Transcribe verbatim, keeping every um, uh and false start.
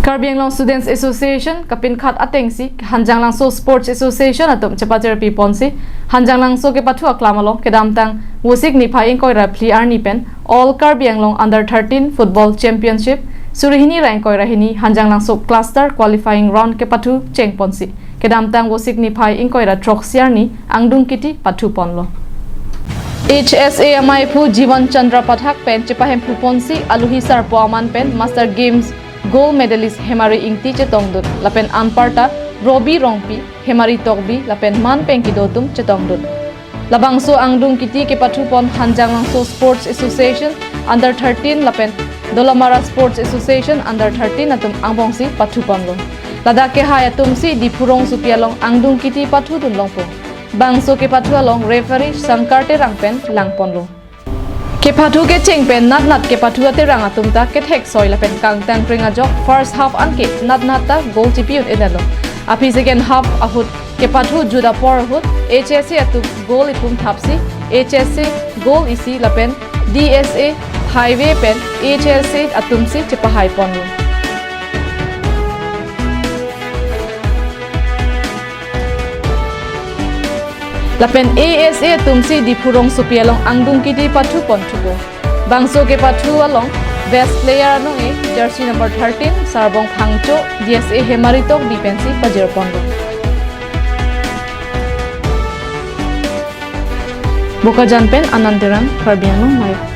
Karbi Anglong Students Association kapinkhat atengsi Hanjanglangso Sports Association atum chepachirpi ponsi Hanjanglangso kepathu aklam along kedamtang Vosik niphai ingkoi ra phli arni pen All Karbi Anglong Under thirteen Football Championship suri hini ra ingkoi ra hini Hanjanglangso Cluster Qualifying Round kepathu chengponsi kedamtang Vosik niphai ingkoi ra throksi arni angdung kiti pathu ponlo. H S A amaiphu Jivan Chandra Pathak pen chepahemphu ponsi aluhi sarpo aman pen Master Games gold medalist Hemari Ingti chetongdun lapen anparta Robi Rongpi, Hemari Tokbi lapen man pengki do atum chetongdun. Labangso angdung kiti kepathu pon Hanjanglangso Sports Association Under thirteen lapen Dolamara Sports Association Under thirteen atum angbongsi pathu ponlo. Ladak kehai atumsi Diphu rongsopi along angdung kiti pathudun longpo. Bangso kepathu along referee Sankar Terang pen langponlo. Kepathu kecheng pen natnat kepathu aterang atum ta kethek soi lapen kangtang kring ajok first half anke natnat ta goal chipi un-edetlo. Aphi second half ahut kepathu jut apor ahut H S A atum goal ipum thapsi H S A goal isi lapen D S A highway pen H S A atumsi chepahai ponlo. Lapen A S A atumsi Diphu rongsopi along angdung kiti pathu pon thupo. Bangso kepathu along best player anong-e jersey number thirteen Sarbong Phangcho, D S A Hemari Tokbi pensi pajir ponlo. Bokajan pen Anand Terang, Karbi Anglong Live.